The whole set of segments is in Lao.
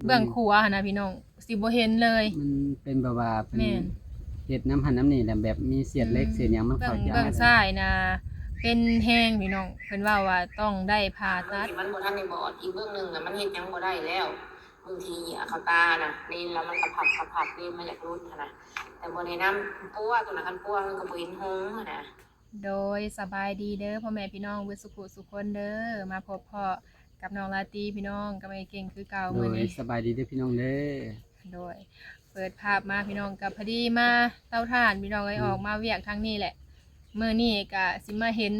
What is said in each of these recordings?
ເບື້ອງຂວາຫັ້ນນະພີ່ນ້ອງ ຊິບໍ່ເຫັນເລີຍ. ມັນເປັນແບບວ່າເພິ່ນ ແມ່ນ ເຮັດນຳຫັ້ນນຳນີ້ແຫຼະ ແບບມີສຽດເຫຼັກ ອືມ ສຽດຫຍັງມັນເຂົ້າຕາ. ເບື້ອງ ເບື້ອງຊ້າຍນະເປັນແຮງພີ່ນ້ອງ ເພິ່ນເວົ້າວ່າຕ້ອງໄດ້ຜ່າຕັດ. ບາງທີມັນບໍ່ທັນໄດ້ບອດ ອີກເບື້ອງໜຶ່ງນະມັນເຮັດຫຍັງບໍ່ໄດ້ແລ້ວ. ບາງທີເຫຍື້ອເຂົ້າຕານະ ເລນລະມັນກະພັບກະພັບ ເລນມັນຢາກຫຼຸດຫັ້ນນະ. ແຕ່ບໍ່ແນະນຳປົວ ໂຕນັ້ນຄັນປົວມັນກະບໍ່ເຫັນຫົງຫັ້ນນະ. ໂດຍ ສະບາຍດີເດີພໍ່ແມ່ພີ່ນ້ອງເບິດສຸຂູສຸຄົນເດີ ມາພົບພໍ້ກັບນ້ອງລາຕີພີ່ນ້ອງ ກັບອ້າຍເກັ່ງຄືເກົ່າ. ໂດຍ ມື້ນີ້ ສະບາຍດີເດີພີ່ນ້ອງເດີ. ໂດຍ ເປີດພາບມາພີ່ນ້ອງ ກໍພໍດີມາເຕົາຖ່ານພີ່ນ້ອງເອີຍ ອືມ ອອກມາວຽກທາງນີ້ແຫຼະ. ມື້ນີ້ກໍຊິມາເຫັນ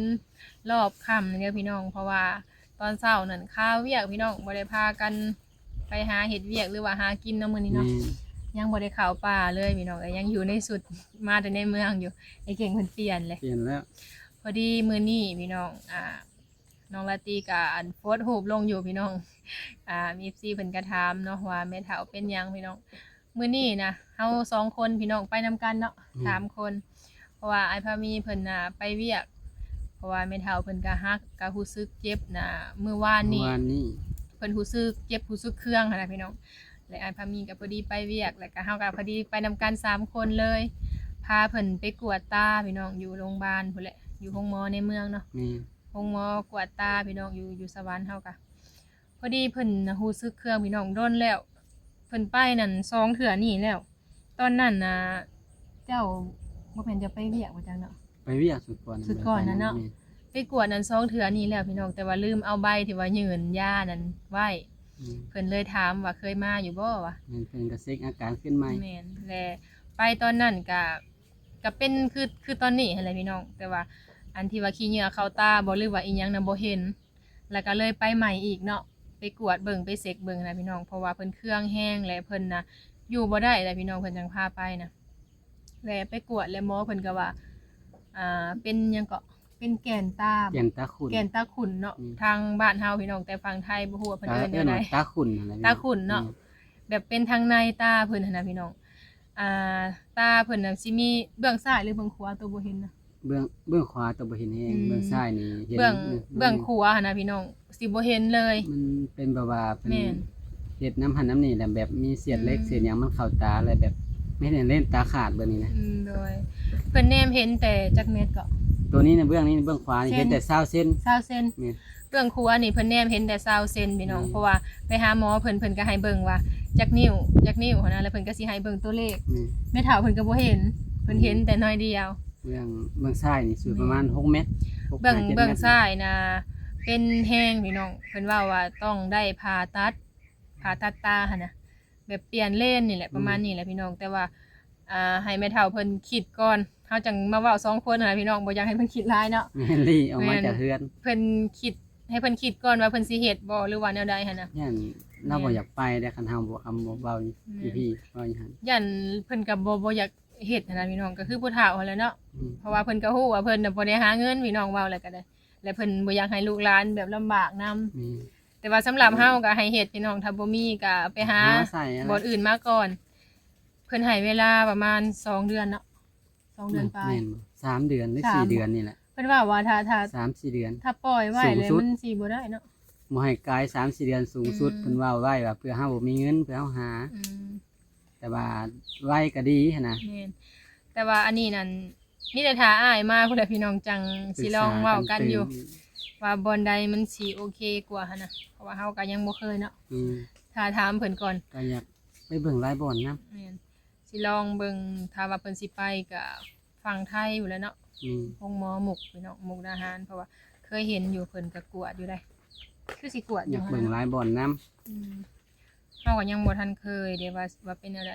ລອບຄ່ຳເດີພີ່ນ້ອງ ເພາະວ່າຕອນເຊົ້ານັ້ນຄາວຽກພີ່ນ້ອງ ບໍ່ໄດ້ພາກັນ ໄປຫາເຮັດວຽກ ຫຼືວ່າຫາກິນເນາະມື້ນີ້ເນາະ. ແມ່ນ ຍັງບໍ່ໄດ້ເຂົ້າປ່າເລີຍພີ່ນ້ອງເອີຍ ຍັງຢູ່ໃນຊຸດມາແຕ່ໃນເມືອງຢູ່. ອ້າຍເກັ່ງເພິ່ນປ່ຽນເລີຍ ປ່ຽນແລ້ວ. ພໍດີມື້ນີ້ພີ່ນ້ອງ ອ່າ ນ້ອງລາຕີກະອັນໂພສຮູບລົງຢູ່ພີ່ນ້ອງ ອ່າ ເອັຟຊີເພິ່ນກະຖາມເນາະວ່າແມ່ເຖົ້າເປັນຫຍັງພີ່ນ້ອງ. ມື້ນີ້ນະເຮົາສອງຄົນພີ່ນ້ອງໄປນຳກັນເນາະ ອືມ ສາມຄົນ ເພາະວ່າອ້າຍພາມີເພິ່ນນະໄປວຽກ ເພາະວ່າແມ່ເຖົ້າເພິ່ນກະຫັກ ກະຮູ້ສຶກເຈັບນະມື້ວານນີ້ ມື້ວານນີ້ ເພິ່ນຮູ້ສຶກເຈັບ ຮູ້ສຶກເຄືອງຫັ້ນນະພີ່ນ້ອງ. ແລະອ້າຍພາມີກະພໍດີໄປວຽກ ແລະກະເຮົາກະພໍດີໄປນຳກັນສາມຄົນເລີຍ ພາເພິ່ນໄປກວດຕາພີ່ນ້ອງ ຢູ່ໂຮງບານພຸ້ນແຫຼະ ຢູ່ໂຮງໝໍໃນເມືອງເນາະ. ແມ່ນ ໂຮງໝໍກວດຕາພີ່ນ້ອງ ຢູ່ ຢູ່ສະຫວັນເຮົາກະ ພໍດີເພິ່ນນະຮູ້ສຶກເຄືອງພີ່ນ້ອງ ດົນແລ້ວ ເພິ່ນໄປນັ້ນສອງເທື່ອນີ້ແລ້ວ. ຕອນນັ້ນນະ ເຈົ້າ ບໍ່ແມ່ນເຈົ້າໄປວຽກບໍ່ຈັກເນາະ ໄປວຽກຊຸດກ່ອນ ຊຸດກ່ອນນັ້ນເນາະ ແມ່ນ ໄປກວດນັ້ນສອງເທື່ອນີ້ແລ້ວພີ່ນ້ອງ ແຕ່ວ່າລືມເອົາໃບທີ່ວ່າຍື່ນຢານັ້ນໄວ້. ອືມ ເພິ່ນເລີຍຖາມວ່າເຄີຍມາຢູ່ບໍ່ວະ ແມ່ນ ເພິ່ນກໍເຊັກອາການຄືນໃໝ່. ແມ່ນ ແລະໄປຕອນນັ້ນກະ ກະເປັນຄື ຄືຕອນນີ້ຫັ້ນແຫຼະພີ່ນ້ອງ ແຕ່ວ່າອັນທີ່ວ່າຂີ້ເຫຍື້ອເຂົ້າຕາບໍ່ ຫຼືວ່າອີ່ຫຍັງນະບໍ່ເຫັນ. ແລ້ວກໍເລີຍໄປໃໝ່ອີກເນາະ ໄປກວດເບິ່ງ ໄປເຊັກເບິ່ງນະພີ່ນ້ອງ ເພາະວ່າເພິ່ນເຄືອງແຮງ ແລະເພິ່ນນະຢູ່ບໍ່ໄດ້ແຫຼະພີ່ນ້ອງ ເພິ່ນຈັ່ງພາໄປນະ. ແລະໄປກວດ ແລະໝໍເພິ່ນກໍວ່າ ອ່າ ເປັນຫຍັງເກາະ ເປັນແກ່ນຕາ ແກ່ນຕາຂຸ້ນ ແກ່ນຕາຂຸ້ນເນາະ. ອືມ ທາງບ້ານເຮົາພີ່ນ້ອງ ແຕ່ຝັ່ງໄທບໍ່ຮູ້ວ່າເພິ່ນເອີ້ນແນວໃດ ຕາຂຸ້ນຫັ້ນແຫຼະ ຕາຂຸ້ນເນາະ. ອືມ ແບບເປັນທາງໃນຕາເພິ່ນຫັ້ນນະພີ່ນ້ອງ. ອ່າ ຕາເພິ່ນນະຊິມີເບື້ອງຊ້າຍ ຫຼືເບື້ອງຂວາ ໂຕບໍ່ເຫັນນະ ເບື້ອງ ເບື້ອງຂວາໂຕບໍ່ເຫັນແຮງ. ອືມ ເບື້ອງຊ້າຍນີ້ເຫັນ ເບື້ອງ ເອີ ເບື້ອງຂວາຫັ້ນນະພີ່ນ້ອງ ຊິບໍ່ເຫັນເລີຍ. ມັນເປັນແບບວ່າເພິ່ນ ແມ່ນ ເຮັດນຳຫັ້ນນຳນີ້ແຫຼະ ແບບມີສຽດເຫຼັກ ອືມ ສຽດຫຍັງມັນເຂົ້າຕາ ແລ້ວແບບແມ່ນເລນຕາຂາດແບບນີ້ນະ. ອືມ ໂດຍ ເພິ່ນແນມເຫັນແຕ່ຈັກແມັດເກາະ ໂຕນີ້ນະ ເບື້ອງນີ້ ເບື້ອງຂວານີ້ ເຫັນແຕ່ຊາວເຊັນ ຊາວເຊັນ. ແມ່ນ ເບື້ອງຂວານີ້ເພິ່ນແນມເຫັນແຕ່ຊາວເຊັນພີ່ນ້ອງ. ອືມ ເພາະວ່າໄປຫາໝໍເພິ່ນ ເພິ່ນກໍໃຫ້ເບິ່ງວ່າຈັກນິ້ວ ຈັກນິ້ວຫັ້ນນະ ແລ້ວເພິ່ນກໍຊິໃຫ້ເບິ່ງຕົວເລກ. ແມ່ນ ແມ່ເຖົ້າເພິ່ນກໍບໍ່ເຫັນ ເພິ່ນເຫັນແຕ່ໜ້ອຍດຽວ. ເບື້ອງ ເບື້ອງຊ້າຍນີ້ສູງປະມານ ແມ່ນ ຫົກແມັດ ຫົກ ເບື້ອງ ຫ້າ ເຈັດແມັດ. ເບື້ອງຊ້າຍນະເປັນແຮງພີ່ນ້ອງ ເພິ່ນເວົ້າວ່າຕ້ອງໄດ້ຜ່າຕັດ ຜ່າຕັດຕາຫັ້ນນະ ແບບປ່ຽນເລນນີ້ແຫຼະ ອືມ ປະມານນີ້ແຫຼະພີ່ນ້ອງ. ແຕ່ວ່າ ອ່າ ໃຫ້ແມ່ເຖົ້າເພິ່ນຄິດກ່ອນ ເຮົາຈັ່ງມາເວົ້າສອງຄົນຫັ້ນນະພີ່ນ້ອງ ບໍ່ຢາກໃຫ້ເພິ່ນຄິດຫຼາຍເນາະ. ແມ່ນ ລີ້ອອກມາຈາກເຮືອນ ເພິ່ນຄິດ ໃຫ້ເພິ່ນຄິດກ່ອນວ່າເພິ່ນຊິເຮັດບໍ່ ຫຼືວ່າແນວໃດຫັ້ນນະ. ຢ້ານລາວ ແມ່ນ ບໍ່ຢາກໄປເດ້ ຄັນເຮົາບໍ່ ຄຳບໍ່ເວົ້າຢູ່ ແມ່ນ ທີ່ພີ່ເວົ້າຢູ່ຫັ້ນ ຢ້ານເພິ່ນກໍບໍ່ ບໍ່ຢາກເຮັດຫັ້ນນະພີ່ນ້ອງ ກໍຄືຜູ້ເຖົ້າຫັ້ນແຫຼະເນາະ. ອືມ ເພາະວ່າເພິ່ນກໍຮູ້ວ່າເພິ່ນນະບໍ່ໄດ້ຫາເງິນພີ່ນ້ອງ ເວົ້າແລ້ວກໍໄດ້ ແລະເພິ່ນບໍ່ຢາກໃຫ້ລູກຫຼານແບບລຳບາກນຳ. ແມ່ນ ແຕ່ວ່າສຳລັບເຮົາກໍໃຫ້ເຮັດພີ່ນ້ອງ ຖ້າບໍ່ມີກໍໄປຫາ ຫາໃຊ້ຫັ້ນແຫຼະ ບ່ອນອື່ນມາກ່ອນ. ເພິ່ນໃຫ້ເວລາປະມານສອງເດືອນເນາະ ສອງເດືອນປາຍ ແມ່ນບໍ່ ສາມເດືອນ ຫຼື ສາມ ສີ່ເດືອນນີ້ແຫຼະ. ເພິ່ນເວົ້າວ່າຖ້າ ຖ້າ ສາມສີ່ເດືອນ ຖ້າປ່ອຍໄວ້ແລ້ວມັນຊິບໍ່ໄດ້ເນາະ ບໍ່ໃຫ້ກາຍສາມສີ່ເດືອນສູງສຸດ. ອືມ ເພິ່ນເວົ້າໄວ້ວ່າເພື່ອເຮົາບໍ່ມີເງິນ ເພື່ອເຮົາຫາ. ອືມ ແຕ່ວ່າໄວກໍດີຫັ້ນນະ. ແມ່ນ ແຕ່ວ່າອັນນີ້ນັ້ນ ມີແຕ່ຖ້າອ້າຍມາພຸ້ນແຫຼະພີ່ນ້ອງ ຈັ່ງຊິລອງເວົ້າກັນຢູ່ ປຶກສາກັນຕື່ມ ວ່າບ່ອນໃດມັນຊິໂອເຄກວ່າຫັ້ນນະ ເພາະວ່າເຮົາກໍຍັງບໍ່ເຄີຍເນາະ. ອືມ ຖ້າຖາມເພິ່ນກ່ອນ ກໍຢາກໄປເບິ່ງຫຼາຍບ່ອນນຳ. ແມ່ນ ຊິລອງເບິ່ງ ຖ້າວ່າເພິ່ນຊິໄປກໍຝັ່ງໄທພຸ້ນແຫຼະເນາະ. ອືມ ໂຮງໝໍມຸກພີ່ນ້ອງ ມຸກດາຫານ ເພາະວ່າເຄີຍເຫັນຢູ່ ເພິ່ນກໍກວດຢູ່ໃດ ຄືຊິກວດຢູ່ ຢາກເບິ່ງຫຼາຍບ່ອນນຳ. ອືມ ເຮົາກໍຍັງບໍ່ທັນເຄີຍເດ້ວ່າ ວ່າເປັນແນວໃດ.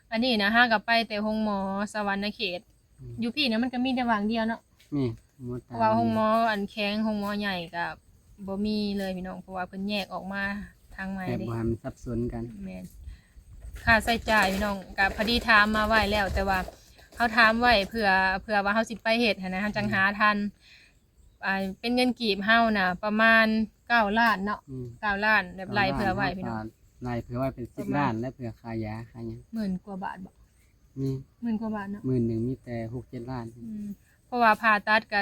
ອັນນີ້ນະ ຫາກໍໄປແຕ່ໂຮງໝໍສະຫວັນນະເຂດ. ອືມ ຢູ່ພີ້ນະ ມັນກໍມີແຕ່ຫວ່າງດຽວເນາະ. ແມ່ນ ເພາະວ່າໂຮງໝໍອັນແຂວງ ໂຮງໝໍໃຫຍ່ກໍບໍ່ມີເລີຍພີ່ນ້ອງ ເພາະວ່າເພິ່ນແຍກອອກມາທາງໃໝ່ເດ້ ແຍກບໍ່ໃຫ້ມັນສັບສົນກັນ. ແມ່ນ ຄ່າໃຊ້ຈ່າຍພີ່ນ້ອງ ກໍພໍດີຖາມມາໄວ້ແລ້ວ ແຕ່ວ່າເຮົາຖາມໄວ້ເພື່ອ ເພື່ອວ່າເຮົາຊິໄປເຮັດຫັ້ນນະ ເຮົາຈັ່ງ ອືມ ຫາທັນ. ອ່າ ເປັນເງິນກີບເຮົານະປະມານເກົ້າລ້ານເນາະ. ອືມ ເກົ້າລ້ານ ແບບໄລ່ເພື່ອໄວ້ພີ່ນ້ອງ ໄລ່ເພື່ອໄວ້ເປັນສິບລ້ານ ແລ້ວເພື່ອຄ່າຢາຄ່າຫຍັງ ໝື່ນກວ່າບາດບໍ? ມີ ໝື່ນກວ່າບາດເນາະ ໝື່ນໜຶ່ງມີແຕ່ຫົກເຈັດລ້ານ. ອືມ ເພາະວ່າຜ່າຕັດກ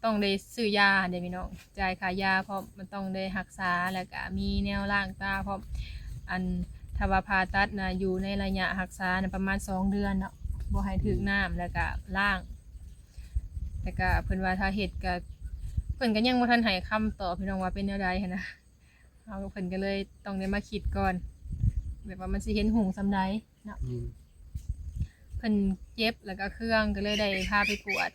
ໍຕ້ອງໄດ້ຊື້ຢາເດ້ພີ່ນ້ອງ ຈ່າຍຄ່າຢາພ້ອມ ມັນຕ້ອງໄດ້ຮັກສາ ແລ້ວກໍມີແນວລ້າງຕາພ້ອມ. ອັນ ຖ້າວ່າຜ່າຕັດນະ ຢູ່ໃນໄລຍະຮັກສານະ ປະມານສອງເດືອນເນາະ ບໍ່ໃຫ້ຖືກ ອືມ ນ້ຳ ແລ້ວກະລ້າງ ແລ້ວກະເພິ່ນວ່າຖ້າເຮັດກະ ເພິ່ນກະຍັງບໍ່ທັນໃຫ້ຄຳຕອບ ພີ່ນ້ອງ ວ່າເປັນແນວໃດຫັ້ນນະ ເຮົາ ເພິ່ນກະເລີຍຕ້ອງໄດ້ມາຄິດກ່ອນ ແບບວ່າມັນຊິເຫັນຮຸ່ງສ່ຳໃດເນາະ ອືມ ເພິ່ນເຈັບແລ້ວກະເຄືອງ ກະເລີຍໄດ້ພາໄປກວດ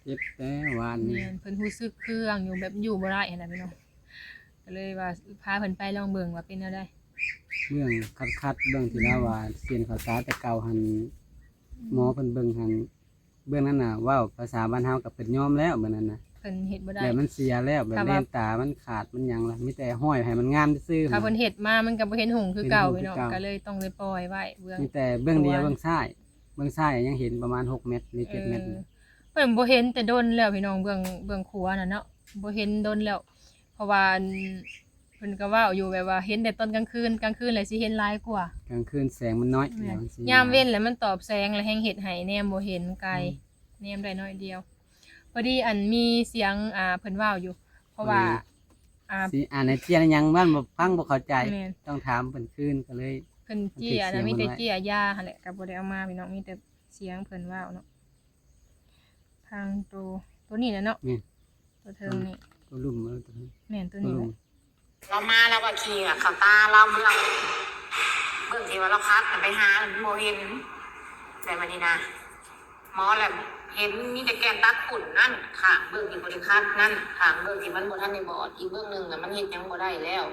ເຈັບແຕ່ວານນີ້ ແມ່ນ ເພິ່ນຮູ້ສຶກເຄືອງຢູ່ ແບບຢູ່ບໍ່ໄດ້ຫັ້ນນະ ພີ່ນ້ອງ ກະເລີຍວ່າພາເພິ່ນໄປລອງເບິ່ງວ່າເປັນແນວໃດ ເບື້ອງຂັດໆ ເບື້ອງທີ່ລາວວ່າ ອືມ ເສັ້ນເຂົ້າຕາແຕ່ເກົ່າຫັ້ນ ອືມ ໝໍເພິ່ນເບິ່ງຫັ້ນ ເບື້ອງນັ້ນນະ ເວົ້າພາສາບ້ານເຮົາກະເພິ່ນຍອມແລ້ວ ເບື້ອງນັ້ນນະ ເພິ່ນເຮັດບໍ່ໄດ້ ແບບມັນເສຍແລ້ວ ແບບ ຖ້າວ່າ ເລນຕາມັນຂາດມັນຫຍັງລະ ມີແຕ່ຫ້ອຍໃຫ້ມັນງາມຊື່ໆ ຖ້າເພິ່ນເຮັດມາມັນກະບໍ່ເຫັນຮຸ່ງຄືເກົ່າ ເຫັນຮຸ່ງຄືເກົ່າ ພີ່ນ້ອງ ກະເລີຍຕ້ອງໄດ້ປ່ອຍໄວ້ເບື້ອງ ມີແຕ່ເບື້ອງດຽວ ເບື້ອງຊ້າຍ ເບື້ອງຊ້າຍຍັງເຫັນປະມານຫົກແມັດ ຫຼື ເຈັດແມັດ ເອີ ເພິ່ນບໍ່ເຫັນແຕ່ດົນແລ້ວ ພີ່ນ້ອງ ເບື້ອງ ເບື້ອງຂວານັ້ນເນາະ ບໍ່ເຫັນດົນແລ້ວ ເພາະວ່າ ອັນ ເພິ່ນກະເວົ້າຢູ່ ແບບວ່າເຫັນແຕ່ຕອນກາງຄືນ ກາງຄືນແຫຼະຊິເຫັນຫຼາຍກວ່າ ກາງຄືນແສງມັນນ້ອຍ ແມ່ນ ແລ້ວມັນຊິ ຍາມເວັນແຫຼະມັນຕອບແສງ ແລ້ວແຮງເຮັດໃຫ້ແນມບໍ່ເຫັນໄກ ອືມ ແນມໄດ້ໜ້ອຍດຽວ ພໍດີ ອັນ ມີສຽງ ອ່າ ເພິ່ນເວົ້າຢູ່ ເພາະວ່າ ອືມ ອ່າ ຊິອ່ານໃຫ້ເຈ້ຍຫຍັງ ມັນບໍ່ຟັງ ບໍ່ເຂົ້າໃຈ ແມ່ນ ຕ້ອງຖາມເພິ່ນຄືນ ກະເລີຍ ເພິ່ນເຈ້ຍນະ ມີແຕ່ເຈ້ຍຢາຫັ້ນແຫຼະ ກະບໍ່ໄດ້ເອົາມາ ພີ່ນ້ອງ ມີແຕ່ສຽງເພິ່ນເວົ້າເນາະ ທາງໂຕ ໂຕນີ້ແຫຼະເນາະ ແມ່ນ ໂຕເທິງນີ້ ໂຕລຸ່ມ ເອີ ໂຕນີ້ ແມ່ນ ໂຕນີ້ແຫຼະ ລາວມາ ລາວກະຂີ້ເຫຍື້ອເຂົ້າຕາລາວ ເບື້ອງ ເບື້ອງທີ່ວ່າລາວຂັດນະ ໄປຫາບໍ່ເຫັນ ແຕ່ບາດນີ້ນະ ໝໍລະເຫັນມີແຕ່ແກ່ນຕາຂຸ້ນນັ້ນ ຂ້າງເບື້ອງທີ່ບໍ່ໄດ້ຂັດນັ້ນ ຂ້າງເບື້ອງທີ່ມັນບໍ່ທັນໄດ້ບອດ ອີກເບື້ອງໜຶ່ງນະ ມັນເຮັດຫຍັງບໍ່ໄດ້ແລ້ວ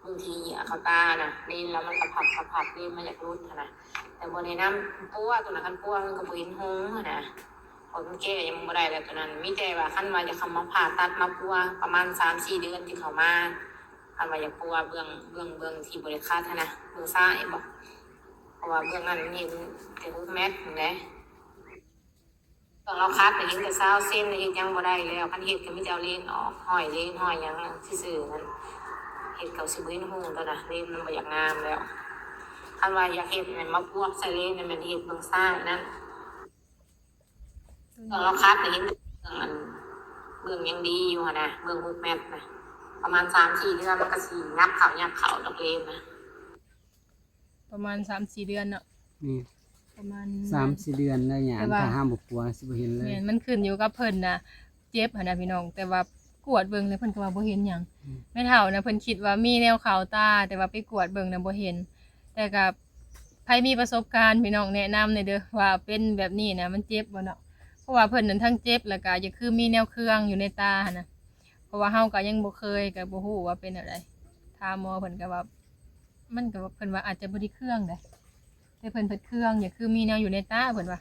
ບາງທີເຫຍື້ອເຂົ້າຕານະ ເລນລະມັນກະພັບ ກະພັບ ເລນມັນຢາກຫຼຸດຫັ້ນນະ ແຕ່ບໍ່ແນະນຳປົວ ໂຕນັ້ນຄັນປົວມັນກະບໍ່ເຫັນຮຸ່ງຫັ້ນນະ ເພາະມັນແກ້ຫຍັງບໍ່ໄດ້ແລ້ວໂຕນັ້ນ ມີແຕ່ວ່າຄັນວ່າຢາກເຂົ້າມາຜ່າຕັດມາປົວ ປະມານສາມສີ່ເດືອນຊິເຂົ້າມາ ຄັນວ່າຢາກປົວເບື້ອງ ເບື້ອງ ເບື້ອງທີ່ບໍ່ໄດ້ຂັດຫັ້ນນະ ເບື້ອງຊ້າຍເຫັນບໍ່ ເພາະວ່າເບື້ອງນັ້ນມັນເຫັນແຕ່ຫົກແມັດຫັ້ນແຫຼະ ຕອນລາວຂັດນະ ເຫັນແຕ່ຊາວເຊັນ ເຮັດຫຍັງບໍ່ໄດ້ແລ້ວ ຄັນເຮັດກະມີແຕ່ເອົາເລນອອກ ຫ້ອຍເລນຫ້ອຍຫຍັງຊື່ໆ ນັ້ນ ເຮັດກະຊິບໍ່ເຫັນຮຸ່ງໂຕນະ ເລນມັນບໍ່ຢາກງາມແລ້ວ ຄັນວ່າຢາກເຮັດແມ່ນມາພວກໃສ່ເລນ ແມ່ນເຮັດເບື້ອງຊ້າຍນັ້ນ ຕອນລາວຂັດນະ ເຫັນເບື້ອງອັນ ເບື້ອງຍັງດີຢູ່ຫັ້ນນະ ເບື້ອງຫົກແມັດນະ ປະມານສາມສີ່ເດືອນມັນກະຊິຫຍັບເຂົ້າ ຫຍັບເຂົ້າດອກເລນນະ. ປະມານສາມສີ່ເດືອນເນາະ ແມ່ນ ປະມານສາມສີ່ເດືອນໄລຍະ ແຕ່ວ່າຖ້າຫາກບໍ່ປົວຊິບໍ່ເຫັນເລີຍ ແມ່ນ ມັນຂຶ້ນຢູ່ກັບເພິ່ນນະ ເຈັບຫັ້ນນະພີ່ນ້ອງ ແຕ່ວ່າກວດເບິ່ງແລ້ວເພິ່ນກະວ່າບໍ່ເຫັນຫຍັງ ອືມ ແມ່ເຖົ້ານະ ເພິ່ນຄິດວ່າມີແນວເຂົ້າຕາ ແຕ່ວ່າໄປກວດເບິ່ງນະບໍ່ເຫັນ ແຕ່ກະໃຜມີປະສົບການພີ່ນ້ອງແນະນຳແດ່ເດີ ວ່າເປັນແບບນີ້ນະ ມັນເຈັບບໍ່ເນາະ ເພາະວ່າເພິ່ນນັ້ນທັງເຈັບ ແລ້ວກະຢາກຄືມີແນວເຄືອງຢູ່ໃນຕາຫັ້ນນະ ເພາະວ່າເຮົາກະຍັງບໍ່ເຄີຍ ກະບໍ່ຮູ້ວ່າເປັນແນວໃດ ຖາມໝໍເພິ່ນກະວ່າ ມັນກະ ເພິ່ນວ່າອາດຈະບໍ່ໄດ້ເຄືອງໃດ ແຕ່ເພິ່ນເພິ່ນເຄືອງ ຢາກຄືມີແນວຢູ່ໃນຕາ ເພິ່ນວ່າ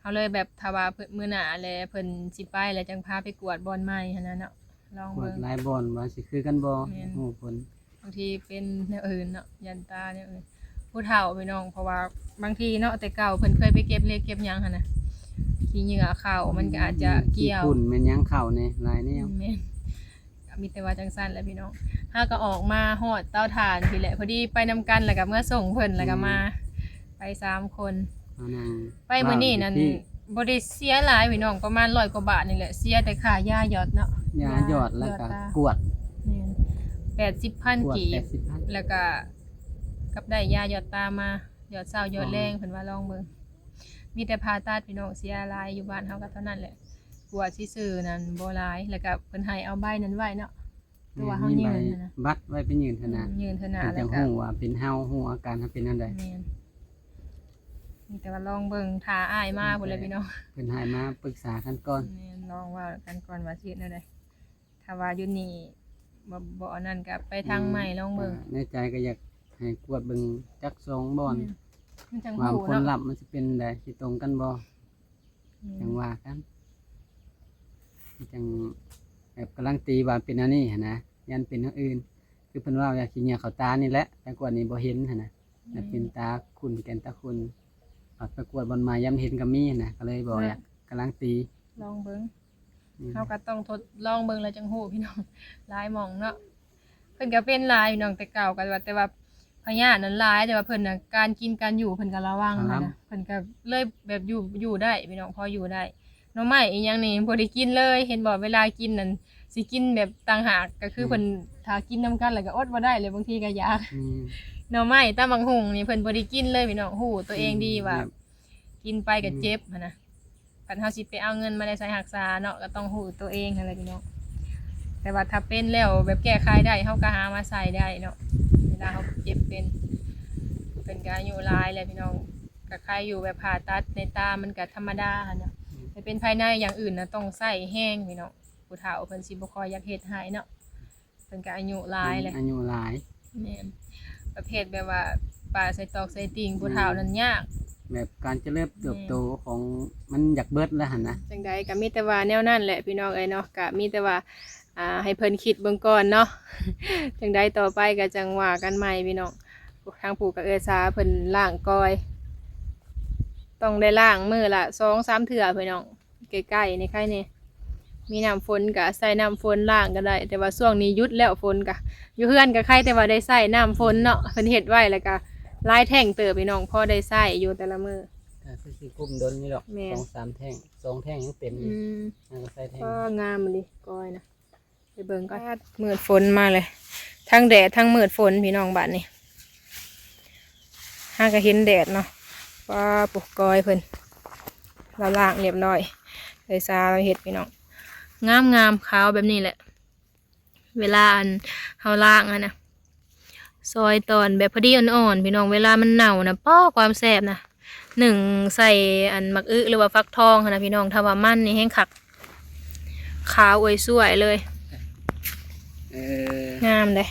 ເຮົາເລີຍແບບ ຖ້າວ່າເພິ່ນ ມື້ໜ້າແລະເພິ່ນຊິໄປ ແລ້ວຈັ່ງພາໄປກວດບ່ອນໃໝ່ຫັ້ນນະເນາະ ລອງເບິ່ງ ກວດຫຼາຍບ່ອນວ່າຊິຄືກັນບໍ່ ແມ່ນ ຮູ້ຜົນ ບາງທີເປັນແນວອື່ນເນາະ ຢ້ານຕາແນວອື່ນ ຜູ້ເຖົ້າພີ່ນ້ອງ ເພາະວ່າບາງທີເນາະ ແຕ່ເກົ່າເພິ່ນເຄີຍໄປເກັບເລັກເກັບຫຍັງຫັ້ນນະ ຂີ້ເຫຍື້ອເຂົ້າ ມັນກະອາດຈະກ່ຽວ ອືມ ຂີ້ຝຸ່ນແມ່ນຫຍັງເຂົ້າແດ່ ຫຼາຍແນວ ແມ່ນ ກະມີແຕ່ວ່າຈັ່ງຊັ້ນແຫຼະພີ່ນ້ອງ ເຮົາກະອອກມາຮອດເຕົາຖ່ານພີ້ແຫຼະ ພໍດີໄປນຳກັນ ແລ້ວກະເມືອສົ່ງເພິ່ນ ແລ້ວກະມາ ແມ່ນ ໄປສາມຄົນ ມານັ່ງ ໄປມື້ນີ້ນັ້ນ ວາງຢູ່ພີ້ ບໍ່ໄດ້ເສຍຫຼາຍພີ່ນ້ອງ ປະມານຮ້ອຍກວ່າບາດນີ້ແຫຼະ ເສຍແຕ່ຄ່າຢາຢອດເນາະ ຢາຢອດ ຢາຢອດ ແລ້ວກະ ຕາ ກວດ ແມ່ນ ແປດສິບພັນ ກວດ ກີບ ແປດສິບພັນ ແລ້ວກະ ກັບໄດ້ຢາຢອດຕາມາ ຢອດເຊົ້າຢອດແລງ ອໍ ເພິ່ນວ່າລອງເບິ່ງ ມີແຕ່ຜ່າຕັດພີ່ນ້ອງ ເສຍຫຼາຍ ຢູ່ບ້ານເຮົາກະເທົ່ານັ້ນແຫຼະ ກວດຊື່ໆ ນັ້ນບໍ່ຫຼາຍ ແລ້ວກະເພິ່ນໃຫ້ເອົາໃບນັ້ນໄວ້ເນາະ ແຕ່ວ່າເຮົາຍື່ນຫັ້ນນະ ບັດໄວ້ໄປຍື່ນຫັ້ນນະ ອືມ ຍື່ນຫັ້ນນະ ເພິ່ນຈັ່ງຮູ້ວ່າເປັນເຮົາ ຮູ້ອາການເຮົາເປັນແນວໃດ ແມ່ນ ມີແຕ່ວ່າລອງເບິ່ງ ຖ້າອ້າຍມາພຸ້ນແຫຼະພີ່ນ້ອງ ເພິ່ນໃຫ້ມາປຶກສາກັນກ່ອນ ແມ່ນ ລອງເວົ້າກັນກ່ອນວ່າຊິເຮັດແນວໃດ ຖ້າວ່າຢູ່ນີ້ ບໍ່ ບໍ່ອັນນັ້ນກະໄປທາງໃໝ່ ອືມ ລອງເບິ່ງ ໃນໃຈກະຢາກໃຫ້ກວດເບິ່ງຈັກສອງບ່ອນ ແມ່ນ ມັນຈັ່ງຮູ້ເນາະ ວ່າຜົນລັບມັນຊິເປັນໃດ ຊິຕົງກັນບໍ່ ແມ່ນ ຈັ່ງວ່າກັນ ຈັ່ງແບບກາຣັນຕີວ່າເປັນອັນນີ້ຫັ້ນນະ ຢ້ານເປັນຢ່າງອື່ນ ຄືເພິ່ນວ່າຢາກຂີ້ເຫຍື້ອເຂົ້າຕານີ້ແຫຼະ ໄປກວດນີ້ບໍ່ເຫັນຫັ້ນນະ ແມ່ນ ແລ້ວເປັນຕາຂຸ້ນ ແກ່ນຕາຂຸ້ນ ບາດໄປກວດບ່ອນໃໝ່ ຍາມເຫັນກະມີຫັ້ນນະ ກະເລີຍບໍ່ ແມ່ນ ຢາກກາຣັນຕີ ລອງເບິ່ງ ອືມ ເຮົາກະຕ້ອງທົດລອງເບິ່ງແລ້ວຈັ່ງຮູ້ພີ່ນ້ອງ ຫຼາຍໝ່ອງເນາະ ເພິ່ນກະເປັນຫຼາຍພີ່ນ້ອງ ແຕ່ເກົ່າກະວ່າ ແຕ່ວ່າພະຍາດນັ້ນຫຼາຍ ແຕ່ວ່າເພິ່ນນະ ການກິນການຢູ່ເພິ່ນກະລະວັງຫັ້ນນະ ເພິ່ນກະເລີຍແບບຢູ່ ຢູ່ໄດ້ພີ່ນ້ອງ ພໍຢູ່ໄດ້ ໜໍ່ໄມ້ອີ່ຫຍັງນີ້ບໍ່ໄດ້ກິນເລີຍ ເຫັນບໍ່ ເວລາກິນນັ້ນຊິກິນແບບຕ່າງຫາກ ກະຄື ອືມ ເພິ່ນຖ້າກິນນຳກັນແລ້ວກະອົດບໍ່ໄດ້ເລີຍ ບາງທີກະຢາກ ອືມ ໜໍ່ໄມ້ ຕຳບັກຫຸ່ງນີ້ເພິ່ນບໍ່ໄດ້ກິນເລີຍພີ່ນ້ອງ ຮູ້ຕົວເອງດີວ່າ ແມ່ນ ກິນໄປກໍເຈັບຫັ້ນນະ. ຄັນເຮົາຊິໄປເອົາເງິນມາແຕ່ໃສຮັກສາເນາະ ກໍຕ້ອງຮູ້ຕົວເອງຫັ້ນແຫຼະພີ່ນ້ອງ. ແຕ່ວ່າຖ້າເປັນແລ້ວແບບແກ້ໄຂໄດ້ ເຮົາກໍຫາມາໃຊ້ໄດ້ເນາະ ເວລາເຮົາເຈັບເປັນ. ເພິ່ນກໍອາຍຸຫຼາຍແລ້ວພີ່ນ້ອງ ກໍໄຄຢູ່ ແບບຜ່າຕັດໃນຕາມັນກໍທຳມະດາຫັ້ນນະ ແຕ່ເປັນພາຍໃນຢ່າງອື່ນນະ ຕ້ອງໃຊ້ແຮງພີ່ນ້ອງ. ຜູ້ເຖົ້າເພິ່ນຊິບໍ່ຄ່ອຍຢາກເຮັດໃຫ້ເນາະ ເພິ່ນກໍອາຍຸຫຼາຍແລ້ວ ອາຍຸຫຼາຍ. ແມ່ນ ປະເພດແບບວ່າປາໃສ່ຕອກໃສ່ຕິ່ງ ຜູ້ເຖົ້ານັ້ນຍາກ ແມ່ນ ແບບການຈະເລີນເຕີບໂຕ ແມ່ນ ຂອງມັນຢາກເບິດແລ້ວຫັ້ນນະ. ຈັ່ງໃດກໍມີແຕ່ວ່າແນວນັ້ນແຫຼະພີ່ນ້ອງເອີຍເນາະ ກໍມີແຕ່ວ່າ ອ່າ ໃຫ້ເພິ່ນຄິດເບິ່ງກ່ອນເນາະ ຈັ່ງໃດຕໍ່ໄປກໍຈັ່ງວ່າກັນໃໝ່ພີ່ນ້ອງ. ທາງຜູ້ກໍເອື້ອຍສາເພິ່ນລ້າງກ່ອຍ ຕ້ອງໄດ້ລ້າງມື້ລະສອງສາມເທື່ອພີ່ນ້ອງ. ໃກ້ໆນີ້ໄຄແດ່ ມີນ້ຳຝົນກະໃຊ້ນ້ຳຝົນລ້າງກໍໄດ້ ແຕ່ວ່າຊ່ວງນີ້ຢຸດແລ້ວຝົນກະ ຢູ່ເຮືອນກະໄຄແຕ່ວ່າໄດ້ໃຊ້ນ້ຳຝົນເນາະ ເພິ່ນເຮັດໄວ້ແລ້ວກະຫຼາຍແທ້ງເຕີບພີ່ນ້ອງ ພໍໄດ້ໃຊ້ຢູ່ແຕ່ລະມື້. ອ່າ ຄືຊິກຸ້ມດົນຢູ່ດອກ ແມ່ນ ສອງສາມແທ້ງ ສອງແທ້ງຍັງເຕັມຢູ່. ອືມ ຍັງໃຊ້ແທ້ງ ກໍງາມອີ່ຫຼີກ້ອຍນະ. ໄປເບິ່ງກ່ອນ ມືດຝົນມາເລີຍ ທັງແດດທັງມືດຝົນພີ່ນ້ອງ. ບາດນີ້ຫາກະເຫັນແດດເນາະ ປ້າ ປູກກ້ອຍເພິ່ນ ລາວລ້າງຮຽບຮ້ອຍ ເອື້ອຍສາລາວເຮັດພີ່ນ້ອງ ງາມໆ ຂາວແບບນີ້ແຫຼະ. ເວລາອັນເຮົາລ້າງຫັ້ນນະ ຊອຍຕອນແບບພໍດີອ່ອນໆ ພີ່ນ້ອງ ເວລາມັນເນົ່ານະ ປ້າ ຄວາມແຊບນະ ໜຶ້ງໃສ່ອັນໝາກອຶ ຫຼືວ່າຟັກທອງຫັ້ນນະພີ່ນ້ອງ ຖ້າວ່າມັນນີ້ແຮງຄັກ ຂາວອວຍສວຍເລີຍ. ເອີ ງາມເດ້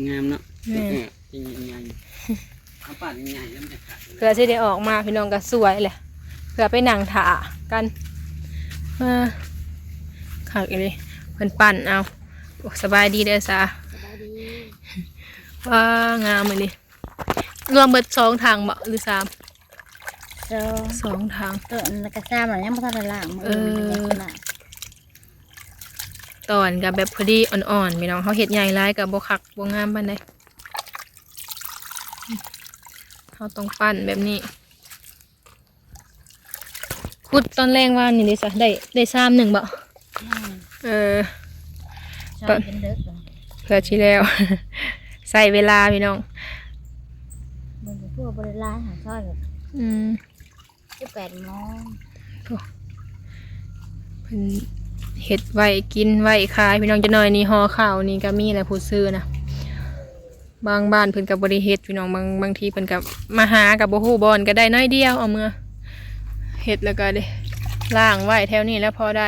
ງາມເນາະ. ແມ່ນ ເອີ ຈິງໃຫຍ່ ເອົາປາດໃຫຍ່ແລ້ວມັນຈະຄັກ ເພື່ອຊິໄດ້ອອກມາພີ່ນ້ອງກໍສວຍແຫຼະ ເພື່ອໄປນັ່ງຖ້າກັນ. ເອີ ຄັກອີ່ຫຼີ ເພິ່ນປັ່ນເອົາ. ໂອ້ ສະບາຍດີເດີສາ ສະບາຍດີ. ວ້າ ງາມອີ່ຫຼີ. ລວມເບິດສອງຖັງບໍ ຫຼືສາມ? ສອງ ສອງຖັງ ເອີ ແລ້ວກໍສາມແລ້ວ ຍັງບໍ່ທັນໄດ້ລ້າງ. ເອີ ມື້ອື່ນຍັງຊິລ້າງ. ຕອນກໍແບບພໍດີອ່ອນໆ ພີ່ນ້ອງ ເຮົາເຮັດໃຫຍ່ຫຼາຍກໍບໍ່ຄັກບໍ່ງາມປານໃດ ເຮົາຕ້ອງປັ່ນແບບນີ້. ຂຸດຕອນແລງວານນີ້ເດ້ຊະ ໄດ້ ໄດ້ຊາມໜຶ່ງບໍ? ອືມ ເອີ ຊອຍຈົນເດິກ ເພື່ອຊິແລ້ວ ໃຊ້ເວລາພີ່ນ້ອງ. ເບິ່ງກໍຄືວ່າບໍ່ໄດ້ຫຼາຍຫາ ຊອຍແບບ ອືມ ສິບແປດໂມງ. ໂອ້ ເພິ່ນເຮັດໄວ້ກິນໄວ້ຂາຍພີ່ນ້ອງ. ຈັກໜ້ອຍນີ້ຫໍ່ເຂົ້ານີ້ກໍມີແຫຼະຜູ້ຊື້ນະ. ບາງບ້ານເພິ່ນກໍບໍ່ໄດ້ເຮັດພີ່ນ້ອງ ບາງ ບາງທີເພິ່ນກໍມາຫາກໍບໍ່ຮູ້ບ່ອນ ກໍໄດ້ໜ້ອຍດຽວເອົາເມືອເຮັດ ແລ້ວກໍໄດ້ລ້າງໄວ້ແຖວນີ້ແລ້ວພໍໄດ້.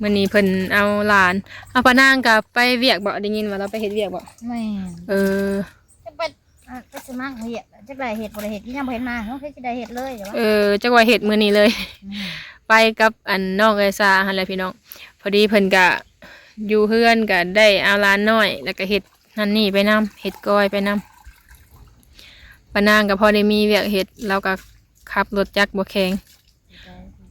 ມື້ນີ້ເພິ່ນເອົາຫຼານ ເອົາ ປ້ານາງກໍໄປວຽກບໍ? ໄດ້ຍິນວ່າລາວໄປເຮັດວຽກບໍ? ແມ່ນ ເອີ ຈັກໄປ ອ່າ ໄປສະໝັກວຽກ ຈັກໄດ້ເຮັດບໍ່ໄດ້ເຮັດ ຍັງບໍ່ເຫັນມາ ເຮົາຄືຊິໄດ້ເຮັດເລີຍວ່າ ເອີ ຈັກວ່າເຮັດມື້ນີ້ເລີຍ. ແມ່ນ ໄປກັບອັນນ້ອງເອື້ອຍສາຫັ້ນແຫຼະພີ່ນ້ອງ ພໍດີເພິ່ນກະຢູ່ເຮືອນ ກະໄດ້ເອົາຫຼານນ້ອຍ ແລ້ວກະເຮັດ ນັ້ນນີ້ໄປນຳ ເຮັດກ້ອຍໄປນຳ. ປ້ານາງກໍພໍໄດ້ມີວຽກເຮັດ ລາວກໍຂັບລົດຈັກບໍ່ແຂງ.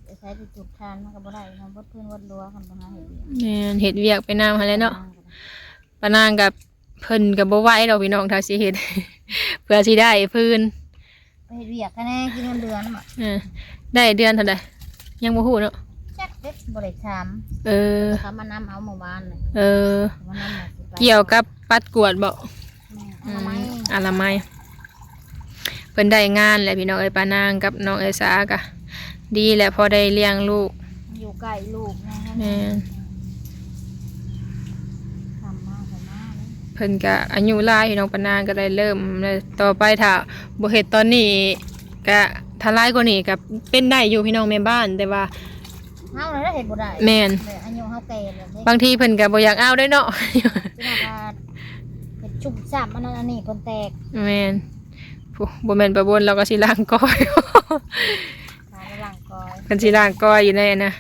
ໄປໃຊ້ໄປຈູດຖ່ານມັນກໍບໍ່ໄດ້ເນາະ ເບິດພື້ນເບິດລົວ ຄັນບໍ່ຫາເຮັດວຽກ. ແມ່ນ ເຮັດວຽກໄປນຳຫັ້ນແຫຼະເນາະ. ປ້ານາງກໍ ເພິ່ນກໍບໍ່ໄຫວດອກພີ່ນ້ອງ ຖ້າຊິເຮັດ ເພື່ອຊິໄດ້ພື້ນ ໄປເຮັດວຽກແດ່ ກິນເງິນເດືອນບໍ? ເອີ ໄດ້ເດືອນເທົ່າໃດ ຍັງບໍ່ຮູ້ເນາະ. ຈັກເດ້ ບໍ່ໄດ້ຖາມ. ເອີ ເຂົາມານຳເອົາມື້ວານນີ້. ເອີ ເຂົາມານຳວ່າຊິໄປ ກ່ຽວກັບປັດກວດບໍ? ແມ່ນ ອາລະໄມ ອາລະໄມ. ເພິ່ນໄດ້ງານແຫຼະພີ່ນ້ອງເອີຍ ປ້ານາງກັບນ້ອງເອື້ອຍສາກະດີແຫຼະ ພໍໄດ້ລ້ຽງລູກ ຢູ່ໃກ້ລູກແນ່. ແມ່ນ ທຳມາກໍມາເລີຍ ເພິ່ນກະອາຍຸຫຼາຍພີ່ນ້ອງ ປ້ານາງກໍໄດ້ເລີ່ມແລ້ວ. ຕໍ່ໄປຖ້າບໍ່ເຮັດຕອນນີ້ກະ ຖ້າຫຼາຍກວ່ານີ້ກະເປັນໄດ້ຢູ່ພີ່ນ້ອງແມ່ບ້ານ ແຕ່ວ່າເຮົາລະເຮັດບໍ່ໄດ້. ແມ່ນ ແບບອາຍຸເຮົາແກ່ແລ້ວເດ້ ບາງທີເພິ່ນກະບໍ່ຢາກເອົາເດ້ເນາະ ຊິວ່າເຮັດຊຸ່ມຊ້ຳອັນນັ້ນອັນນີ້ເພິ່ນແຕກ. ແມ່ນ ຜູ້ ບໍ່ແມ່ນປາບົນ ລາວກໍຊິລ້າງກ້ອຍ ລ້າງກ້ອຍ ເພິ່ນຊິລ້າງກ້ອຍຢູ່ໃນອັນນະ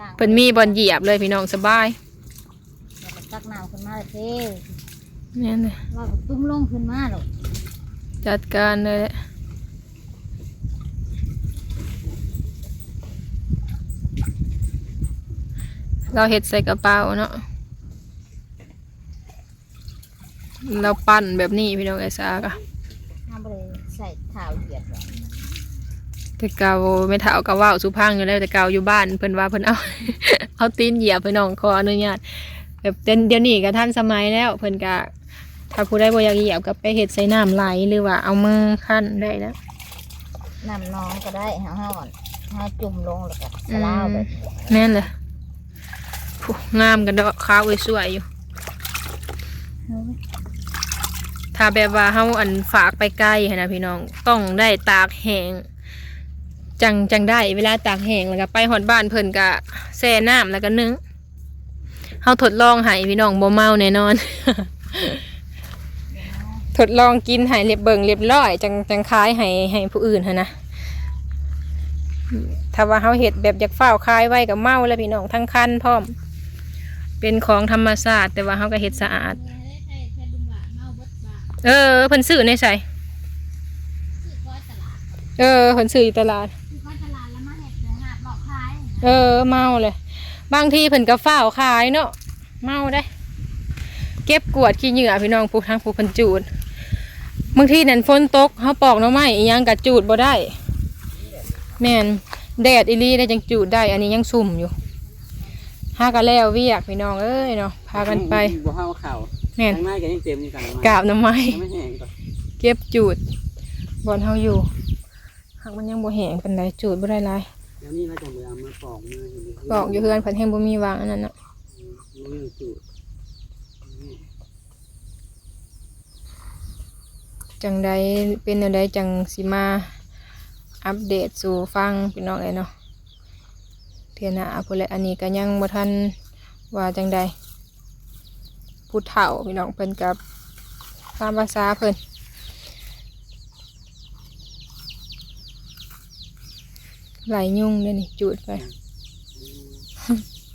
ລ້າງ ເພິ່ນມີບ່ອນຢຽບເລີຍພີ່ນ້ອງ ສະບາຍ. ແລ້ວກໍຕັກນ້ຳຂຶ້ນມາເທ ແມ່ນເລີຍ ວ່າຕຸ້ມລົງຂຶ້ນມາໂລດ ຈັດການເລີຍແຫຼະ. ລາວເຮັດໃສ່ກະເປົາເນາະ. ລາວປັ້ນແບບນີ້ພີ່ນ້ອງເອີຍ ສາກະ ເຮົາບໍ່ໄດ້ໃສ່ເທົ້າຢຽບດອກ. ແຕ່ເກົ່າແມ່ເຖົ້າກໍເວົ້າສູ່ຟັງຢູ່ແລ້ວ ແຕ່ເກົ່າຢູ່ບ້ານເພິ່ນວ່າເພິ່ນເອົາ ເອົາຕີນຢຽບພີ່ນ້ອງ ຂໍອະນຸຍາດ. ແບບ ແຕ່ດຽວນີ້ກໍທັນສະໄໝແລ້ວ ເພິ່ນກໍ ຖ້າຜູ້ໃດບໍ່ຢາກຢຽບກໍໄປເຮັດໃສ່ນ້ຳໄຫຼ ຫຼືວ່າເອົາມືຄັ້ນໄດ້ແລ້ວ. ນ້ຳໜອງກໍໄດ້ ເຮົາ ເຮົາ ເຮົາຈຸ່ມລົງແລ້ວກໍສະລາວແບບນີ້. ອືມ ແມ່ນແຫຼະ. ຜູ້ ງາມກັນເດາະ ຂາວອວຍສວຍຢູ່. ໂອ້ຍ ຖ້າແບບວ່າເຮົາ ອັນ ຝາກໄປໄກຫັ້ນນະພີ່ນ້ອງ ຕ້ອງໄດ້ຕາກແຫ້ງ ຈັ່ງ ຈັ່ງໄດ້. ເວລາຕາກແຫ້ງແລ້ວກໍໄປຮອດບ້ານເພິ່ນກໍແຊ່ນ້ຳແລ້ວກໍໜຶ້ງ. ເຮົາທົດລອງໃຫ້ພີ່ນ້ອງ ບໍ່ເມົາແນ່ນອນ. ທົດລອງກິນໃຫ້ລຽບ ເບິ່ງລຽບລ້ອຍ ຈັ່ງ ຈັ່ງຂາຍໃຫ້ ໃຫ້ຜູ້ອື່ນຫັ້ນນະ. ຖ້າວ່າເຮົາເຮັດແບບຢາກຟ້າວຂາຍໄວກໍເມົາແລ້ວພີ່ນ້ອງ ທັງຄັນພ້ອມ. ເປັນຂອງທຳມະຊາດ ແຕ່ວ່າເຮົາກໍເຮັດສະອາດ. ເອີ ເພິ່ນຊື້ໃນໃສ? ເອີ ເພິ່ນຊື້ຢູ່ຕະຫຼາດ. ເອີ ເມົາເລີຍ. ບາງທີເພິ່ນກໍຟ້າວຂາຍເນາະ. ເມົາເດ້ ເກັບກວາດຂີ້ເຫຍື້ອພີ່ນ້ອງ ຜູ້ ທາງຜູ້ເພິ່ນຈູດ. ບາງທີນັ້ນຝົນຕົກ ເຮົາປອກໜໍ່ໄມ້ອີ່ຫຍັງກໍຈູດບໍ່ໄດ້. ແມ່ນ ແດດອີ່ຫຼີໄດ້ຈັ່ງຈູດໄດ້. ອັນນີ້ຍັງຊຸ່ມຢູ່. ຫາກໍແລ້ວວຽກພີ່ນ້ອງເອີຍເນາະ ພາກັນໄປ. ບໍ່ເຮົາເຂົ້າ ແມ່ນ ທາງໃນກໍຍັງເຕັມຢູ່ກັນ ກາບໜໍ່ໄມ້ ຍັງບໍ່ແຫ້ງກໍ ເກັບຈູດ ບ່ອນເຮົາຢູ່ ຫາກມັນຍັງບໍ່ແຫ້ງປານໃດ ຈູດບໍ່ໄດ້ຫຼາຍ. ດຽວນີ້ລາວຈະເອົາມາປອກ ມາເຮັດ ປອກຢູ່ເຮືອນ ເພິ່ນແຮ່ງບໍ່ມີວາງອັນນັ້ນເນາະ. ອືມ ບໍ່ມີຫຍັງຈູດ. ຈັ່ງໃດ ເປັນແນວໃດ ຈັ່ງຊິມາອັບເດດສູ່ຟັງ ພີ່ນ້ອງເອີຍເນາະ ເທື່ອໜ້າພຸ້ນແຫຼະ. ອັນນີ້ກໍຍັງບໍ່ທັນວ່າຈັ່ງໃດ ຜູ້ເຖົ້າພີ່ນ້ອງ ເພິ່ນກໍຕາມພາສາເພິ່ນ. ໄລ່ຍຸງເດ້ນີ້ ຈູດໄປ.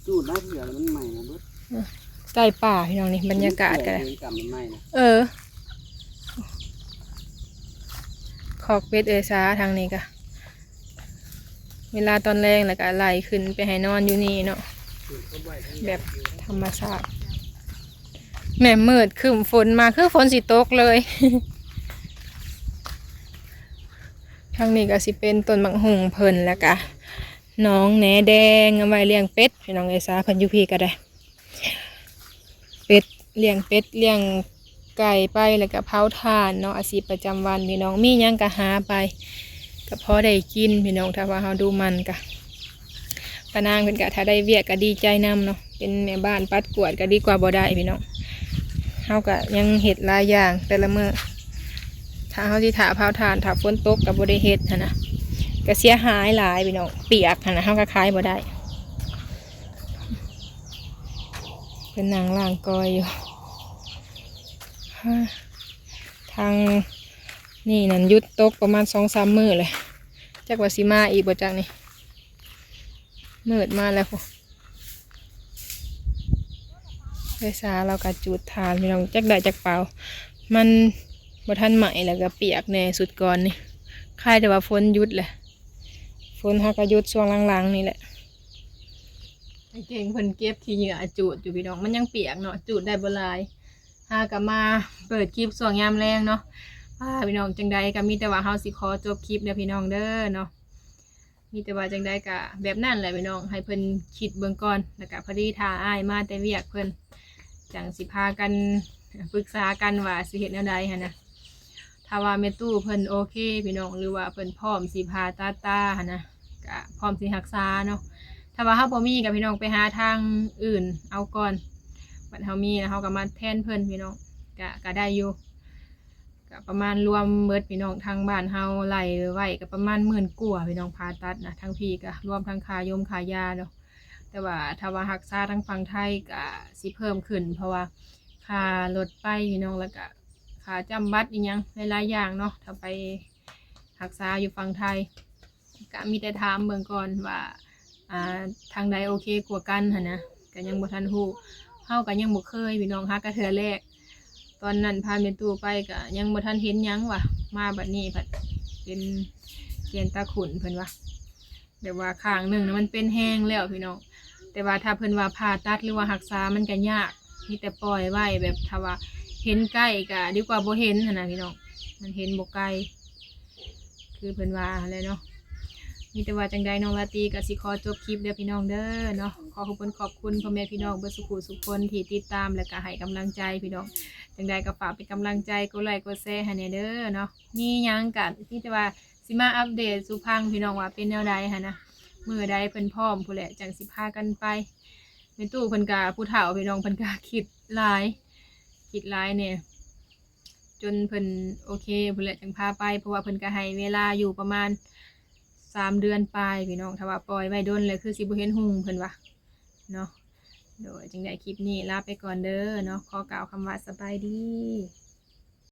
ຈູດໄດ້ເທື່ອມັນໄໝ້ນະເບິດ. ໃກ້ປ່າພີ່ນ້ອງນີ້ ບັນຍາກາດກໍໄດ້. ເອີ ຄອກເປັດເອື້ອຍສາທາງນີ້ກະ ເວລາຕອນແລງແລ້ວກະໄລ່ຂຶ້ນໄປໃຫ້ນອນຢູ່ນີ້ເນາະ ແບບທຳມະຊາດ. ແມ່ນມືດຄຶ້ມຝົນມາ ຄືຝົນຊິຕົກເລີຍ. ທາງນີ້ກໍຊິເປັນຕົ້ນໝາກຫຸ່ງເພິ່ນ ແລ້ວກະໜອງແໜແດງ ເອົາໄວ້ລ້ຽງເປັດ ພີ່ນ້ອງເອີຍ. ສາເພິ່ນຢູ່ພີ້ກໍໄດ້ ເປັດ ລ້ຽງເປັດ ລ້ຽງໄກ່ໄປ ແລ້ວກະເຜົາຖ່ານເນາະ ອາຊີບປະຈຳວັນພີ່ນ້ອງ ມີຫຍັງກະຫາໄປ ກະພໍໄດ້ກິນພີ່ນ້ອງ. ຖ້າວ່າເຮົາດຸໝັ່ນກະ ປ້ານາງເພິ່ນກະ ຖ້າໄດ້ວຽກກະດີໃຈນຳເນາະ ເປັນແມ່ບ້ານປັດກວາດກະດີກວ່າບໍ່ໄດ້ພີ່ນ້ອງ. ເຮົາກະຍັງເຮັດຫຼາຍຢ່າງແຕ່ລະມື້ ຖ້າເຮົາຊິຖ້າເຜົາຖ່ານ ຖ້າຝົນຕົກກະບໍ່ໄດ້ເຮັດຫັ້ນນະ ກະເສຍຫາຍຫຼາຍພີ່ນ້ອງ ປຽກຫັ້ນນະ ເຮົາກະຂາຍບໍ່ໄດ້. ເພິ່ນນັ່ງລ້າງກ້ອຍຢູ່. ທາງນີ້ນັ້ນຢຸດຕົກປະມານສອງສາມມື້ແລ້ວ ຈັກວ່າຊິມາອີກບໍ່ຈັກນີ້. ມືດມາແລ້ວພຸ້ນ ເອື້ອຍສາລາວກະຈູດຖ່ານພີ່ນ້ອງ ຈັກໄດ້ຈັກເປົາ ມັນບໍ່ທັນໄໝ້ ແລ້ວກະປຽກແດ່ຊຸດກ່ອນນີ້. ຄາຍແຕ່ວ່າຝົນຢຸດແຫຼະ ຝົນຫາກະຢຸດຊ່ວງຫຼັງໆນີ້ແຫຼະ. ໄອ້ເກັ່ງເພິ່ນເກັບຂີ້ເຫຍື້ອຈູດຢູ່ພີ່ນ້ອງ ມັນຍັງປຽກເນາະ ຈູດໄດ້ບໍ່ຫຼາຍ. ຫາກະມາເປີດຄລິບຊ່ວງຍາມແລງເນາະ. ອ່າ ພີ່ນ້ອງ ຈັ່ງໃດກະມີແຕ່ວ່າເຮົາຊິຂໍຈົບຄລິບເດີພີ່ນ້ອງເດີເນາະ. ມີແຕ່ວ່າຈັ່ງໃດກະແບບນັ້ນແຫຼະພີ່ນ້ອງ ໃຫ້ເພິ່ນຄິດເບິ່ງກ່ອນ ແລ້ວກະພໍດີຖ້າອ້າຍມາແຕ່ວຽກເພິ່ນ ຈັ່ງຊິພາກັນປຶກສາກັນວ່າຊິເຮັດແນວໃດຫັ້ນນະ. ຖ້າວ່າແມ່ຕູ້ເພິ່ນໂອເຄພີ່ນ້ອງ ຫຼືວ່າເພິ່ນພ້ອມຊິຜ່າຕັດຕາຫັ້ນນະ ກະພ້ອມຊິຮັກສາເນາະ. ຖ້າວ່າເຮົາບໍ່ມີກະພີ່ນ້ອງໄປຫາທາງອື່ນເອົາກ່ອນ ບັດເຮົາມີແລ້ວເຮົາກະມາແທນເພິ່ນພີ່ນ້ອງ ກະ ກະໄດ້ຢູ່. ກະປະມານລວມເບິດພີ່ນ້ອງ ທາງບ້ານເຮົາໄລ່ໄວ້ກະປະມານໝື່ນກວ່າພີ່ນ້ອງ ຜ່າຕັດນະ ທັງພີກະລວມທັງຄ່າຍົມຄ່າຢາເນາະ. ແຕ່ວ່າຖ້າວ່າຮັກສາທາງຝັ່ງໄທກະຊິເພີ່ມຂຶ້ນ ເພາະວ່າຄ່າລົດໄປພີ່ນ້ອງ ແລ້ວກະຄ່າຈ້ຳບັດອີ່ຫຍັງຫຼາຍໆຢ່າງເນາະ ຖ້າໄປຮັກສາຢູ່ຝັ່ງໄທ. ກະມີແຕ່ຖາມເບິ່ງກ່ອນວ່າ ອ່າ ທາງໃດໂອເຄກວ່າກັນຫັ້ນນະ ກະຍັງບໍ່ທັນຮູ້ ເຮົາກະຍັງບໍ່ເຄີຍພີ່ນ້ອງ ຫາກະເທື່ອແລກ. ຕອນນັ້ນພາແມ່ຕູ້ໄປກະຍັງບໍ່ທັນເຫັນຫຍັງວ່າ ມາບັດນີ້ພັດເປັນແກນຕາຂຸ້ນເພິ່ນວ່າ ແບບວ່າຂ້າງໜຶ່ງນະມັນເປັນແຮງແລ້ວພີ່ນ້ອງ. ແຕ່ວ່າຖ້າເພິ່ນວ່າຜ່າຕັດ ຫຼືວ່າຮັກສາມັນກະຍາກ ມີແຕ່ປ່ອຍໄວ້ ແບບຖ້າວ່າເຫັນໃກ້ກະດີກວ່າບໍ່ເຫັນຫັ້ນນະພີ່ນ້ອງ ມັນເຫັນບໍ່ໄກ ຄືເພິ່ນວ່າຫັ້ນແຫຼະເນາະ. ມີແຕ່ວ່າຈັ່ງໃດນ້ອງລາຕີກະຊິຂໍຈົບຄລິບເດີພີ່ນ້ອງເດີເນາະ. ຂໍຂອບຄຸນ ຂອບຄຸນພໍ່ແມ່ພີ່ນ້ອງເບິດສູ່ຜູ້ສູ່ຄົນທີ່ຕິດຕາມ ແລະກະໃຫ້ກຳລັງໃຈພີ່ນ້ອງ ຈັ່ງໃດກໍຝາກເປັນກຳລັງໃຈ ກົດໄລກົດແຊໃຫ້ແດ່ເດີເນາະ. ມີຫຍັງກໍມີແຕ່ວ່າຊິມາອັບເດດສູ່ຟັງພີ່ນ້ອງວ່າເປັນແນວໃດຫັ້ນນະ. ມື້ໃດເພິ່ນພ້ອມພຸ້ນແຫຼະ ຈັ່ງຊິພາກັນໄປ. ແມ່ຕູ້ເພິ່ນກໍຜູ້ເຖົ້າພີ່ນ້ອງ ເພິ່ນກໍຄິດຫຼາຍ ຄິດຫຼາຍແດ່ ຈົນເພິ່ນໂອເຄພຸ້ນແຫຼະ ຈັ່ງພາໄປ ເພາະວ່າເພິ່ນກໍໃຫ້ເວລາຢູ່ປະມານສາມເດືອນປາຍພີ່ນ້ອງ. ຖ້າວ່າປ່ອຍໄວ້ດົນແລ້ວ ຄືຊິບໍ່ເຫັນຮຸ່ງເພິ່ນວ່າເນາະ. ໂດຍ ຈັ່ງໃດຄລິບນີ້ລາໄປກ່ອນເດີເນາະ. ຂໍກ່າວຄຳວ່າສະບາຍດີ.